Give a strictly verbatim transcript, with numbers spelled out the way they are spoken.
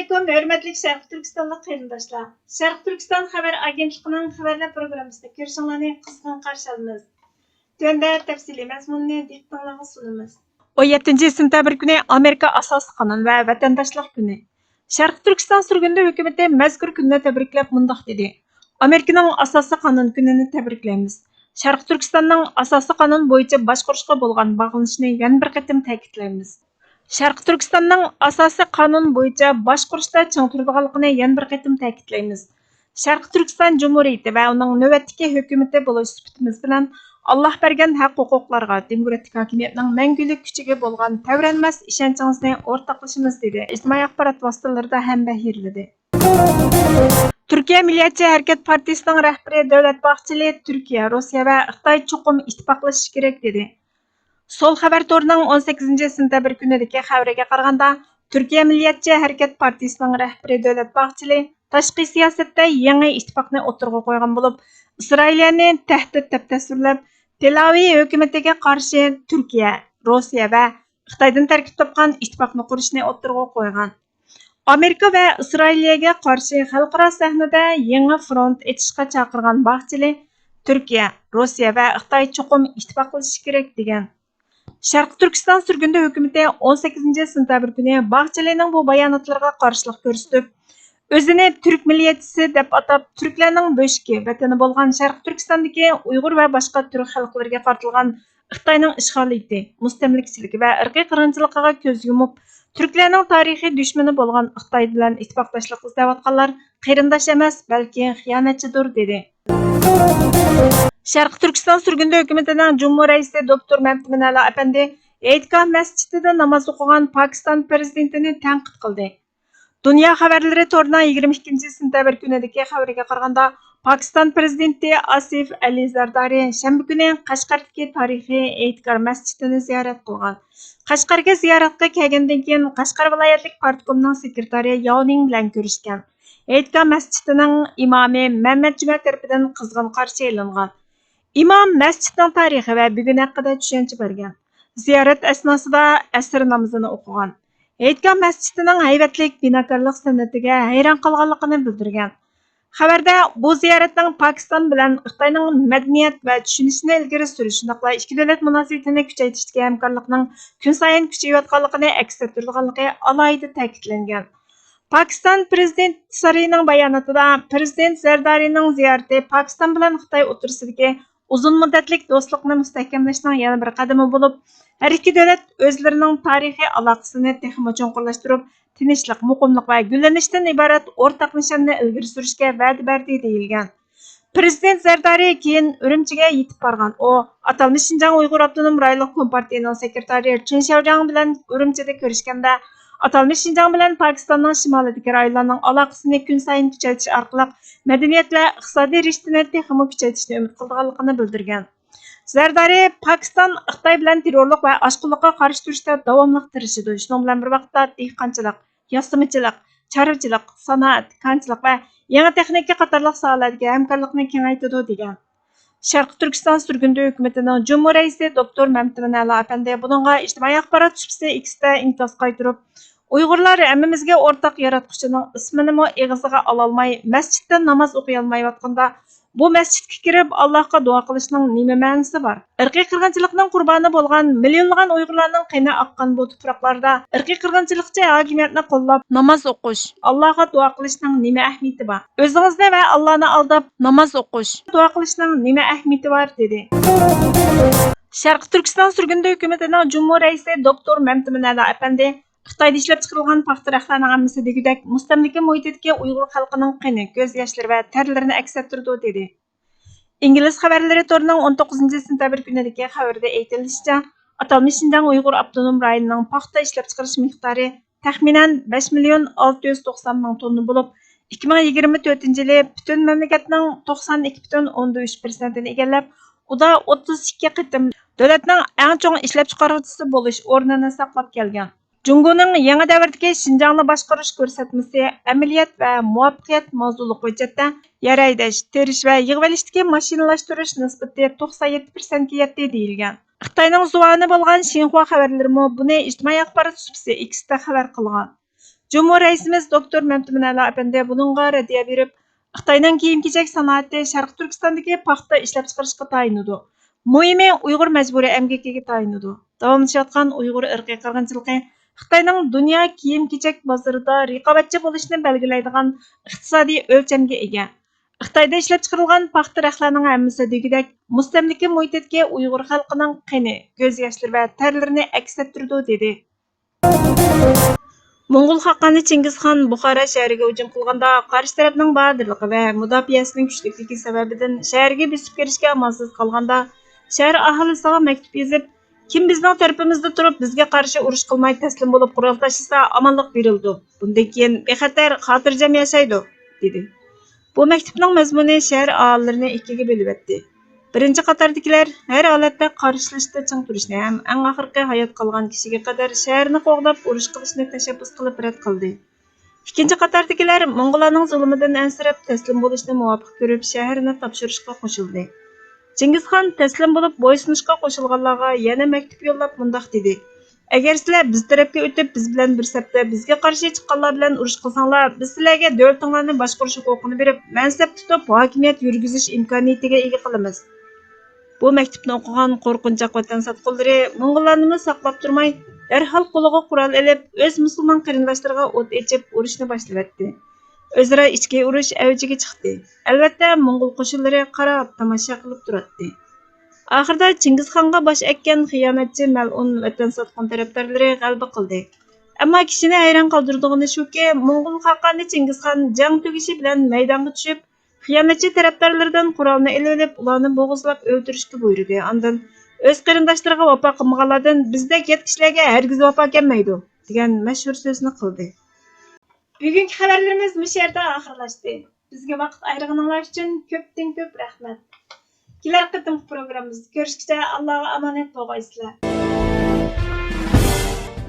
ئەسسالامۇئەلەيكۇم، ھۆرمەتلىك شەرقىي تۈركىستانلىق قېرىنداشلار! شەرقىي تۈركىستان خەۋەر ئاگېنتلىقىنىڭ خەۋەرلەر پروگراممىسىدا كۆرۈشۈڭلارنى قىزغىن قارشى ئالىمىز. تۆۋەندە تەپسىلىي مەزمۇننى دىققىتىڭلارغا سۇنىمىز. ئون يەتتىنچى سېنتەبىر كۈنى ئامېرىكا ئاساسىي قانۇن ۋە ۋەتەنداشلىق كۈنى. شەرقىي تۈركىستان سۈرگۈندە ھۆكۈمىتى مەزكۇر كۈننى تەبرىكلەپ مۇنداق دېدى: ئامېرىكىنىڭ ئاساسىي قانۇن كۈنىنى تەبرىكلەيمىز. شەرقىي تۈركىستاننىڭ ئاساسىي قانۇن بويىچە باشقۇرۇشقا بولغان باغلىنىشىنى يەنە بىر قېتىم تەكىتلەيمىز. شەرقىي تۈركىستاننىڭ ئاساسىي قانۇن بويىچە باشقۇرۇشتا چىڭ تۇرىدىغانلىقىنى يەنە بىر قېتىم تەكىتلەيمىز. شەرقىي تۈركىستان جۇمھۇرىيىتى ۋە ئۇنىڭ نۆۋەتتىكى ھۆكۈمىتى بولۇش سۈپىتىمىز بىلەن، ئاللاھ بەرگەن ھەق ھوقۇقلارغا، دېموكراتىك ھاكىمىيەتنىڭ مەڭگۈلۈك كۈچىگە بولغان تەۋرەنمەس ئىشەنچىڭىزنى ئورتاقلىشىمىز، دېدى. ئىجتىمائىي ئاخبارات ۋاسىتىلىرىدا ھەممە يېرىلدى. تۈركىيە مىللەتچى ھەرىكەت پارتىيىسىنىڭ رەھبىرى دەۋلەت باھچىلى تۈركىيە، روسىيە ۋە خىتاي چوقۇم ئىتتىپاقلىشىشى كېرەك، دېدى. سول خەۋەر تورىنىڭ ئون سەككىزىنچى سېنتەبىر كۈنىدىكى خەۋىرىگە قارىغاندا، تۈركىيە مىللەتچى ھەرىكەت پارتىيىسىنىڭ رەھبىرى دەۋلەت باھچىلى تاشقى سىياسەتتە يېڭى ئىتتىپاقنى ئوتتۇرىغا قويغان بولۇپ، ئىسرائىلىيەنى تەھدىت دەپ تەسۋىرلەپ، تېلئاۋىۋ ھۆكۈمىتىگە قارشى تۈركىيە، روسىيە ۋە خىتايدىن تەركىب تاپقان ئىتتىپاقنى قۇرۇشنى ئوتتۇرىغا قويغان. ئامېرىكا ۋە ئىسرائىلىيەگە قارشى خەلقئارا سەھنىدە يېڭى فرونت ئېچىشقا چاقىرغان باھچىلى، تۈركىيە، روسىيە ۋە خىتاي چوقۇم ئىتتىپاقلىشىشى كېرەك، دېگەن. شەرقىي تۈركىستان سۈرگۈندە ھۆكۈمىتى ئون سەككىزىنچى سېنتەبىر كۈنى باھچىلىنىڭ بۇ باياناتلىرىغا قارشىلىق كۆرسىتىپ، ئۆزىنى تۈرك مىللىيەتچىسى دەپ ئاتاپ، تۈركلەرنىڭ بۆشۈكى، ۋەتىنى بولغان شەرقىي تۈركىستاندىكى ئۇيغۇر ۋە باشقا تۈرك خەلقلىرىگە قارىتىلغان خىتاينىڭ ئىشغالىيىتى، مۇستەملىكىچىلىكى ۋە ئىرقىي قىرغىنچىلىقىغا كۆز يۇمۇپ، تۈركلەرنىڭ تارىخىي دۈشمىنى بولغان خىتاي بىلەن ئىتتىپاقداشلىق ئىزدەۋاتقانلار قېرىنداش ئەمەس، بەلكى خىيانەتچىدۇر، دېدى. شەرقىي تۈركىستان سۈرگۈندە ھۆكۈمىتىنىڭ جۇمھۇر رەئىسى دوكتور مەمتىمىن ئەلا ئەپەندى ھېيتگاھ مەسچىتىدە ناماز ئوقۇغان پاكىستان پىرېزىدېنتىنى تەنقىد قىلدى. دۇنيا خەۋەرلىرى تورىنىڭ يىگىرمە ئىككىنچى سېنتەبىر كۈنىدىكى خەۋىرىگە قارىغاندا، پاكىستان پىرېزىدېنتى ئاسىف ئەلى زەردارى شەنبە كۈنى قەشقەردىكى تارىخىي ھېيتگاھ مەسچىتىنى زىيارەت قىلغان. قەشقەرگە زىيارەتكە كەلگەندىن كېيىن، قەشقەر ۋىلايەتلىك پارتكومنىڭ سېكرېتارى ياۋ نىڭ بىلەن كۆرۈشكەن. ھېيتگاھ مەسچىتىنىڭ ئىمامى مەمەت جۈمە تەرىپىدىن قىزغىن قارشى ئېلىنغان. ئىمام مەسچىتنىڭ تارىخى ۋە بۈگۈنى ھەققىدە چۈشەنچە بەرگەن. زىيارەت ئەسناسىدا ئەسىر نامىزىنى ئوقۇغان. ھېيتگاھ مەسچىتىنىڭ ھەيۋەتلىك بىناكارلىق سەنئىتىگە ھەيران قالغانلىقىنى بىلدۈرگەن. خەۋەردە بۇ زىيارەتنىڭ پاكىستان بىلەن خىتاينىڭ مەدەنىيەت ۋە چۈشىنىشىنى ئىلگىرى سۈرۈش، شۇنداقلا ئىككى دۆلەت مۇناسىۋىتىنى كۈچەيتىشتىكى ھەمكارلىقنىڭ كۈنسايىن كۈچىيىۋاتقانلىقىنى ئەكس ئەتتۈرىدىغانلىقى ئالاھىدە تەكىتلەنگەن. پاكىستان پىرېزىدېنت سارىيىنىڭ باياناتىدا، پىرېزىدېنت زەردارىنىڭ زىيارىتى پاكىستان بىلەن خىتاي ئوتتۇرىسىدىكى ئۇزۇن مۇددەتلىك دوستلۇقنى مۇستەھكەملەشنىڭ يەنە بىر قەدىمى بولۇپ، ھەر ئىككى دۆلەت ئۆزلىرىنىڭ تارىخىي ئالاقىسىنى تېخىمۇ چوڭقۇرلاشتۇرۇپ، تىنچلىق، مۇقىملىق ۋە گۈللىنىشتىن ئىبارەت ئورتاق نىشاننى ئىلگىرى سۈرۈشكە ۋەدە بەردى، دېيىلگەن. پىرېزىدېنت زەردارى كېيىن ئۈرۈمچىگە يېتىپ بارغان. ئۇ ئاتالمىش شىنجاڭ ئۇيغۇر ئاپتونوم رايونلۇق كومپارتىيىنىڭ سېكرېتارى چېن شياۋجياڭ بىلەن ئۈرۈمچىدە كۆرۈشكەندە، ئاتالمىش شىنجاڭ بىلەن پاكىستاننىڭ شىمالىدىكى رايونلارنىڭ ئالاقىسىنى كۈنسايىن كۈچەيتىش ئارقىلىق مەدەنىيەت ۋە ئىقتىسادىي رىشتىنى تېخىمۇ كۈچەيتىشنى ئۈمىد قىلىدىغانلىقىنى بىلدۈرگەن. زەردارى، پاكىستان خىتاي بىلەن تېررورلۇق ۋە ئاشقۇنلۇققا قارشى تۇرۇشتا داۋاملىق تىرىشىدۇ، شۇنىڭ بىلەن بىر ۋاقىتتا دېھقانچىلىق، ياسىمىچىلىق، چارۋىچىلىق، سانائەت، كانچىلىق ۋە يېڭى تېخنىكا قاتارلىق ساھەلەردىكى ھەمكارلىقنى كېڭەيتىدۇ، دېگەن. شەرقىي تۈركىستان سۈرگۈندە ھۆكۈمىتىنىڭ جۇمھۇر رەئىسى دوكتور مەمتىمىن ئەلا ئەپەندى بۇنىڭغا ئىجتىمائىي ئاخبارات سۇپىسى ئىكستا ئىنكاس قايتۇرۇپ، ئۇيغۇرلار ھەممىمىزگە ئورتاق ياراتقۇچىنىڭ ئىسمىنىمۇ ئېغىزىغا ئالالماي، مەسچىتتە ناماز ئوقۇيالمايۋاتقاندا، بۇ مەسچىتكە كىرىپ ئاللاھقا دۇئا قىلىشنىڭ نېمە مەنىسى بار؟ ئىرقىي قىرغىنچىلىقنىڭ قۇربانى بولغان مىليونلىغان ئۇيغۇرلارنىڭ قېنى ئاققان بۇ تۇپراقلاردا ئىرقىي قىرغىنچىلىقچى ھاكىمىيەتنى قوللاپ ناماز ئوقۇش، ئاللاھقا دۇئا قىلىشنىڭ نېمە ئەھمىيىتى بار؟ ئۆزىڭىزنى ۋە ئاللانى ئالداپ ناماز ئوقۇش، دۇئا قىلىشنىڭ نېمە ئەھمىيىتى بار؟ دېدى. شەرقىي تۈركىستان سۈرگۈندە ھۆكۈمىتىنىڭ جۇمھۇر رەئىسى دوكتور مەمتىمىن ئەلا ئەپەندى خىتايدا ئىشلەپچىقىرىلغان پاختا رەختلەرنىڭ ھەممىسى دېگۈدەك مۇستەملىكە مۇھىتىدىكى ئۇيغۇر خەلقىنىڭ قېنى، كۆز ياشلىرى ۋە تەرلىرىنى ئەكس ئەتتۈرىدۇ، دېدى. ئىنگلىز خەۋەرلىرى تورىنىڭ ئون توققۇزىنچى سېنتەبىر كۈنىدىكى خەۋىرىدە ئېيتىلىشىچە، ئاتالمىش شىنجاڭ ئۇيغۇر ئاپتونوم رايونىنىڭ پاختا ئىشلەپچىقىرىش مىقدارى تەخمىنەن بەش مىليون ئالتە يۈز توقسان مىڭ توننا بولۇپ، ئىككى مىڭ يىگىرمە تۆتىنچى يىلى پۈتۈن مەملىكەتنىڭ توقسان ئىككى پۈتۈن ئوندىن ئۈچ پىرسەنتىنى ئىگىلەپ، ئۇدا ئوتتۇز ئىككى قېتىم دۆلەتنىڭ ئەڭ چوڭ ئىشلەپچىقارغۇچىسى بولۇش ئورنىنى ساقلاپ كەلگەن. جۇڭگونىڭ يېڭى دەۋردىكى شىنجاڭنى باشقۇرۇش كۆرسەتمىسى ئەمەلىيەت ۋە مۇۋەپپەقىيەت ماۋزۇلۇق ھۆججەتتە يەر ھەيدەش، تېرىش ۋە يىغىۋېلىشتىكى ماشىنىلاشتۇرۇش نىسبىتى توقسان يەتتە پىرسەنتكە يەتتى، دېيىلگەن. خىتاينىڭ زۇۋانى بولغان شىنخۇا خەۋەرلىرىمۇ بۇنى ئىجتىمائىي ئاخبارات سۇپىسى ئىكستا خەۋەر قىلغان. جۇمھۇر رەئىسىمىز دوكتور مەمتىمىن ئەلا ئەپەندى بۇنىڭغا رەددىيە بېرىپ، خىتاينىڭ كىيىم-كېچەك سانائىتى شەرقىي تۈركىستاندىكى پاختا ئىشلەپچىقىرىشقا تايىنىدۇ. مۇھىمى ئۇيغۇر مەجبۇرىي ئەمگىكىگە تايىنىدۇ. داۋاملىشىۋاتقان ئۇيغۇر ئىرقىي قىرغىنچىلىقى خىتاينىڭ دۇنيا كىيىم-كېچەك بازىرىدا رىقابەتچى بولۇشىنى بەلگىلەيدىغان ئىقتىسادىي ئۆلچەمگە ئىگە. خىتايدا ئىشلەپچىقىرىلغان پاختا رەختلەرنىڭ ھەممىسى دېگۈدەك مۇستەملىكە مۇھىتىدىكى ئۇيغۇر خەلقىنىڭ قېنى، كۆز ياشلىرى ۋە تەرلىرىنى ئەكس ئەتتۈرىدۇ، دېدى. موڭغۇل خاقانى چىڭگىزخان بۇخارا شەھىرىگە ھۇجۇم قىلغاندا، قارشى تەرەپنىڭ بادىرلىقى ۋە مۇداپىئەسىنىڭ كۈچلۈكلۈكى سەۋەبىدىن شەھەرگە بېسىپ كىرىشكە ئامالسىز قالغاندا، شەھەر ئاھالىسىغا مەكتۇپ يېزىپ، كىم بىزنىڭ تەرىپىمىزدە تۇرۇپ، بىزگە قارشى ئۇرۇش قىلماي تەسلىم بولۇپ قورال تاشلىسا، ئامانلىق بېرىلىدۇ. بۇندىن كېيىن بىخەتەر، خاتىرجەم ياشايدۇ، دېدى. بۇ مەكتۇپنىڭ مەزمۇنى شەھەر ئاھالىلىرىنى ئىككىگە بۆلۈۋەتتى. بىرىنچى قاتاردىكىلەر ھەر ھالەتتە قارشىلىشىشتا چىڭ تۇرۇشنى ھەم ئەڭ ئاخىرقى ھايات قالغان كىشىگە قەدەر شەھەرنى قوغداپ ئۇرۇش قىلىشنى تەشەببۇس قىلىپ رەت قىلدى. ئىككىنچى قاتاردىكىلەر موڭغۇللارنىڭ زۇلۇمىدىن ئەنسىرەپ، تەسلىم بولۇشنى مۇۋاپىق كۆرۈپ، شەھەرنى تاپشۇرۇشقا قوشۇلدى. چىڭگىزخان تەسلىم بولۇپ بويسۇنۇشقا قوشۇلغانلارغا يەنە مەكتۇپ يوللاپ مۇنداق دېدى: ئەگەر سىلەر بىز تەرەپكە ئۆتۈپ، بىز بىلەن بىر سەپتە بىزگە قارشى چىققانلار بىلەن ئۇرۇش قىلساڭلار، بىز سىلەرگە دۆلىتىڭلارنى باشقۇرۇش ھوقۇقىنى بېرىپ، مەنسەپ تۇتۇپ، ھاكىمىيەت يۈرگۈزۈش ئىمكانىيىتىگە ئىگە قىلىمىز. بۇ مەكتۇپنى ئوقۇغان قورقۇنچاق ۋەتەن ساتقۇنلىرى موڭغۇللارنىمۇ ساقلاپ تۇرماي، دەرھال قولىغا قورال ئېلىپ، ئۆز مۇسۇلمان قېرىنداشلىرىغا ئوت ئېچىپ، ئۇرۇشنى باشلىۋەتتى. ئۆزئارا ئىچكى ئۇرۇش ئەۋجىگە چىقتى. ئەلۋەتتە، موڭغۇل قوشۇنلىرى قاراپ تاماشا قىلىپ تۇراتتى. ئاخىرىدا چىڭگىزخانغا باش ئەگكەن خىيانەتچى مەلئۇن ۋەتەن ساتقۇن تەرەپدارلىرى غەلىبە قىلدى. ئەمما كىشىنى ھەيران قالدۇرىدىغىنى شۇكى، موڭغۇل خاقانى چىڭگىزخان جەڭ تۈگىشى بىلەن مەيدانغا چۈشۈپ، خىيانەتچى تەرەپدارلىرىدىن قورالنى ئېلىۋېلىپ، ئۇلارنى بوغۇزلاپ ئۆلتۈرۈشكە بۇيرۇدى. ئاندىن، «ئۆز قېرىنداشلىرىغا ۋاپا قىلمىغانلاردىن بىزدەك يات كىشىلەرگە ھەرگىز ۋاپا كەلمەيدۇ» دېگەن مەشھۇر سۆزنى قىلدى. بۈگۈنكى خەۋەرلىرىمىز مۇشۇ يەردە ئاخىرلاشتى. بىزگە ۋاقىت ئايرىغىنىڭلار ئۈچۈن كۆپتىن كۆپ رەھمەت. كېلەر قېتىمقى پروگراممىمىزدا كۆرۈشكىچە ئاللاغا ئامانەت بولغايسىلەر.